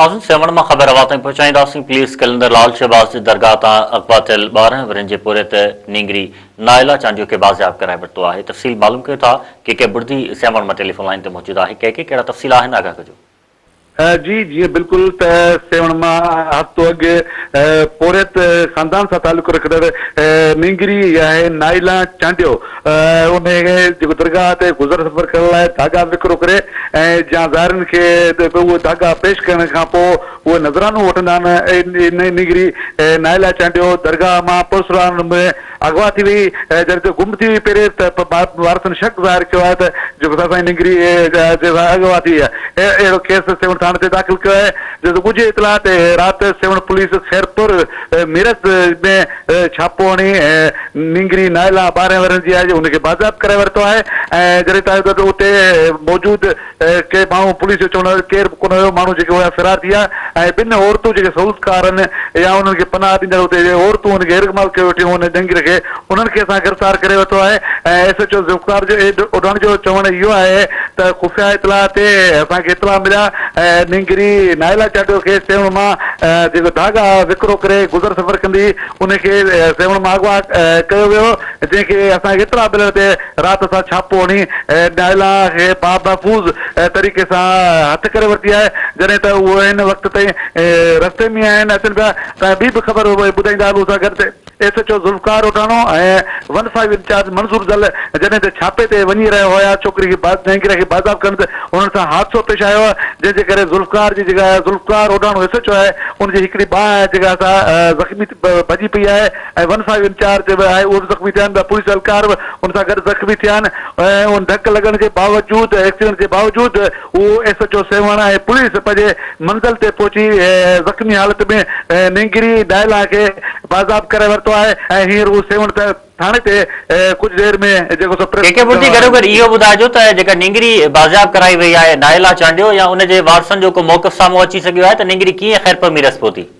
ناظرين سيوهڻ مان خبر اوهان تائين پهچائينداسين پوليس قلندر لال شهباز جي درگاهه تان اغوا ٿيل 12 ورهين جي پورهيت نينگري نائلا چانڊيو کي بازياب ڪرائي ورتو آهي تفصيل معلوم ڪيون ٿا ڪي ڪي بڙدي سيوهڻ مان ٽيليفون لائين تي موجود آهي ڪي ڪي ڪهڙا تفصيل آهن آگاهه ڪجو. جي جيئن بلڪل ته سيوهڻ مان هفتو اڳ پورهيت خاندان سان تعلق رکندڙ نينگري آهي نائلا چانڊيو انهيء جيڪو درگاهه تي گذر سفر ڪرڻ لاء ڌاڳا وڪرو ڪري ۽ جا زائرين کي اهي ڌاڳا پيش ڪرڻ کان پوء اهي نذرانو وٺندا آهن. انهيء نينگري نائلا چانڊيو درگاهه مان پرسرار نموني اغوا ٿي وئي. جڏهن ته گم ٿي وئي پهرين ته وارثن شڪ ظاهر ڪيو آهي ته جيڪو اسان جي نينگري اغوا ٿي وئي آهي. اهڙو ڪيس سيوهڻ ٿاڻي تي داخل ڪيو آهي. جنهن تي ڳجهي اطلاع تي رات سيوهڻ پوليس خيرپور ميرس ۾ ڇاپو هڻي نينگري نائلا 12 ورهين جي آهي ان کي بازياب ڪرائي ورتو آهي ۽ جڏهن ته اتي موجود ڪي ماڻهو پوليس جو چوڻ آهي ڪير به ڪونه هيو ماڻهو جيڪي هيا فرار ٿي ويا ۽ ٻن عورتون جيڪي سهولتڪار آهن يا انهن کي پناهه ڏيندڙ اتي عورتون ان کي يرغمال ڪيو ويٺيون هيون ان نينگري کي انهن کي اسان گرفتار ڪري ورتو آهي ۽ ايس ايڇ او ذوالفقار جو اوڍاڻي جو چوڻ اهو آهي ته خفيه اطلاع تي اسان کي اطلاع مليا ۽ نينگري نائلا چانڊيو کي سيوهڻ مان جيڪو ڌاڳا وڪرو ڪري گذر سفر ڪندي ان کي سيوهڻ مان اغوا ڪيو ويو جنهن کي اسان کي اطلاع ملڻ تي رات اسان ڇاپو هڻي نائلا کي بامحفوظ طريقي سان هٿ ڪري ورتي آهي جڏهن ته اهي هن وقت تائين رستي ۾ آهن اچن پيا ته ٻي به خبر ٻڌائيندا هلون سان گڏ S H O Zulfiqar Odhano ۽ one five incharge Manzoor Dal جڏهن ته ڇاپي تي وڃي رهيا هيا ڇوڪري کي نينگري کي بازياب ڪرڻ ته انهن سان حادثو پيش آيو جنهن جي ڪري ذوالفقار جي جيڪا Zulfiqar Odhano S H O آهي ان جي هڪڙي ٻانهن جيڪا سا زخمي ڀڄي پئي آهي ۽ ون فائيو انچارج به آهي اهو به زخمي ٿيا آهن ٻيا پوليس اهلڪار به ان سان گڏ زخمي ٿيا آهن ۽ ان ڌڪ لڳڻ جي باوجود ايڪسيڊنٽ جي باوجود اهو S H O Sehwan ۽ police پنهنجي منزل تي پهچي زخمي حالت ۾ نينگري نائلا کي بازياب ڪرائي ورتو آهي ۽ هينئر هو سيوهڻ ٿاڻي تي ڪجهه دير ۾ جيڪو سو پريس ڪي ڪي ڪانفرنس ٻڌي ڪرڻ وارا گڏوگڏ آهن. اهو ٻڌائجو ته جيڪا نينگري بازياب ڪرائي وئي آهي نائلا چانڊيو يا ان جي وارثن جو ڪو موقف سامهون اچي سگهيو آهي ته نينگري ڪيئن خيرپور ميرس پهتي؟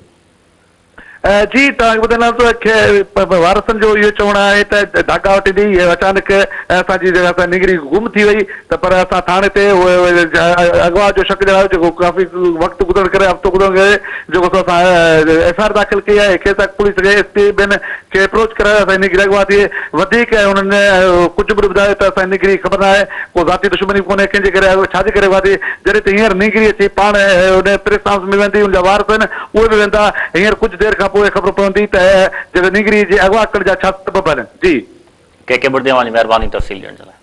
جي توهان کي ٻڌائينداسين ته وارثن جو اهو چوڻ آهي ته ڌاڳا وٽيندي ئي اچانڪ اسان جي جيڪا سا نينگري گم ٿي وئي ته پر اسان ٿاڻي تي اغوا جو شڪ ڄاڻايو جيڪو ڪافي وقت گذرڻ ڪري هفتو گذرڻ ڪري جيڪو سو اسان ايف I R داخل ڪئي آهي ڪيس پوليس کي ايس پي ٻين کي اپروچ ڪرايو اسان جي نينگري اغوا ٿي وڌيڪ انهن ڪجهه به نه ٻڌايو ته اسان جي نينگري کي خبر ناهي ڪو ذاتي دشمني به ڪونهي ڪنهن جي ڪري ڇا جي ڪري اغوا ٿي جڏهن ته هينئر نينگري اچي پاڻ ان پريس ڪانفرنس ۾ ويندي ان جا وارث آهن اهي به ويندا هينئر ڪجهه دير کان پوء خبر پوندي ته جيڪو نينگري جي اغوا ڪرڻ جا ڇا سبب آهن جي. ڪي ڪي بڙدي اوهان جي مهرباني تفصيل ڏيڻ جي لاء.